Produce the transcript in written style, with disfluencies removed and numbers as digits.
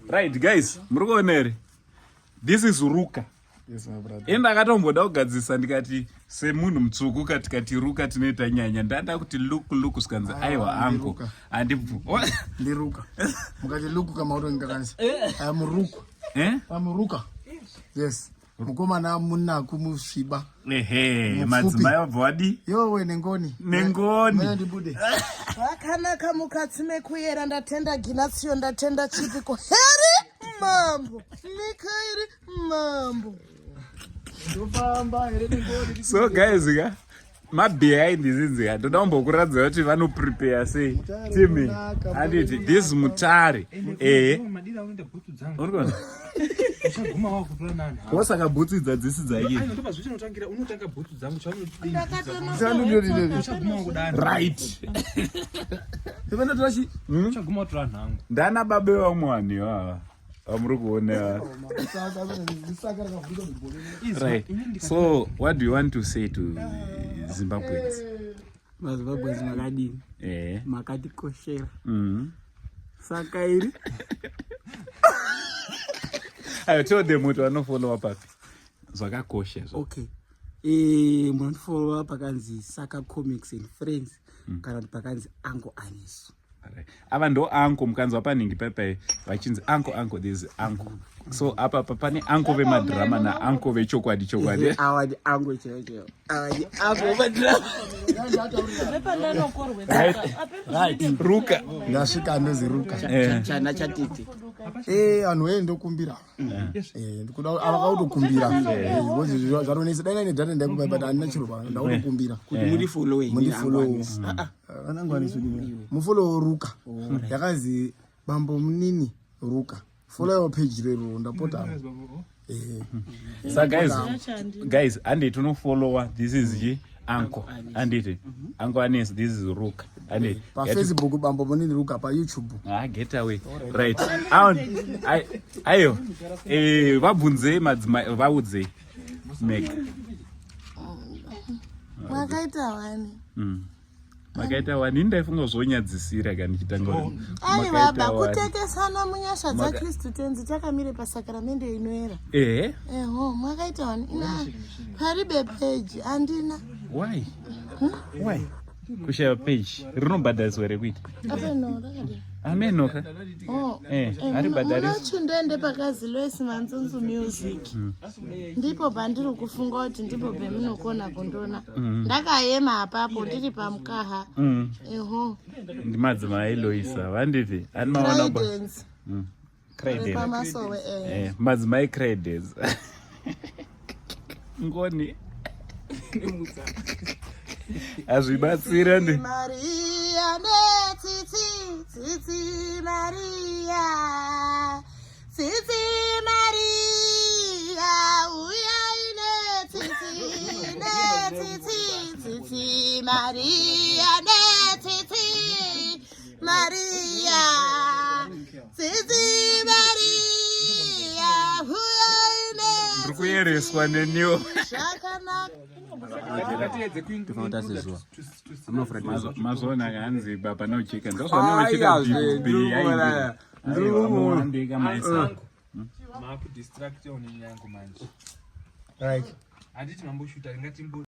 Right guys, muri kuona here? This is Ruka. Yes, my brother. Enda akatomboda kugadzirisa ndikati semunhu mutsvuku katikati ruka tinoita nyanya ndanda kuti look look zvikanzi Ah, aiwa anko ndiruka. handibvu Ndiruka. Mukati luku kama utongakanisa. I'm Ruka. Eh? I'm Ruka. Yes. Mukomana munaku musviba. Ehe, Mupfupi. madzimai vabva wadi Yowe nengoni. Nengoni. Mene ndibude. Zvakanaka mukatsi mekuyera ndatenda Ginatsiyo ndatenda Chipiko heri mambo Mikaeri mambo. Ndofamba here nengoni. So guys ka mabehind izinzi ka ndoda kumbokuratidza kuti vanoprepare sei Mutare timi unonaka, handiti mutare this mutare ehe Madira unoita bhutsu dzangu. uri kuona Uchaguma wakutora nani? wasaka bhutsu idzi hadzisi dzake Aiwa ndopa zvese unotangira unotanga bhutsu dzangu chaunodii. Chanudodidodi. Uchaguma wakudana. Right. Ivana torachi. Uchaguma watora nhangu. Ndana babe vamwe vanhu ivava vamuri kuona. Saka saka rakavhurika mugore. Right, so what do you want to say to Zimbabweans? MaZimbabweans makadini? Makatikoshera. Saka iri Ayo, tell them kuti vanofollowa papi, zvakakosha izvo. Okay, munondifollowa pakanzi Saka Comics and Friends kana kuti pakanzi Ango Aniso. Alright. Ava ndo uncle, mukanzwa paningi paipai vachinzi uncle, uncle, this uncle. So apa pa pane uncle vemadhirama nauncle vechokwadi chokwadi. Awa ndi ango chaivo chaivo, awa ndi ango vemadhirama. Right, Ruka. Ndasvika ndozi Ruka. Chana chatete. Anhu wee ndokumbira. Ndikuda ava kautokumbira. Because zvaronesa dai naine data ndaikupa but handina chiro pa ndakutokumbira. Kuti mundifollowe. Mundifollow. Vanangu aniso mufollow Ruka. Yakazi bambo munini Ruka. Follow page rero ndapota. Sa guys, guys, handiti tinofollowa. This is ye uncle, handiti Uncle Anes, this is Ruka, handiti? Pa Facebook bambo munini Ruka, pa YouTube. Ah, get away. Right. Aon, ayo, vabvunzei madzimai, vaudzei mega. Makaita wani. Makaita wani, ini ndaifunga zvonyadzisira ka ndichitanga kuti Aiwa makaita ba wani. Kutekesana munyasha dzaKristu tenzi takamire pasakaramende inoera. Eho, makaita wani. Ina paribe peji andina. Why? Why? Kushaya page rinobhadhariswa here kuita? Apeno rakadii? Amenoka. Oh. Haribhadhariswi. Munochindende pakazi Lois Manzunzu Music. Ndipo pandiri kufunga kuti ndipo pemunokona kundiona. Ndakayema apapo ndiri pamukaha. Eho. Ndimadzimai Loisa vanditi animaona ba Credence. Credence. Pamasowe. Madzimai Credence. Ngoni. Hazvibatsira ndi. Maria netsitsi, tsitsi Maria, tsitsi Maria, uyai netsitsi, netsitsi, tsitsi Maria netsitsi, Maria, tsitsi Maria, uyai Ndiri netsitsi. kuyereswa neniwo. Zvakanaka. Tofauti sezuva. Mazona hanzi baba nocheka Aya, ndozvanocheka. zve, ndiri ndikuona maisa. Makudistracta unenyangu manje. Right. Handiti mamboshuta ngatimbo.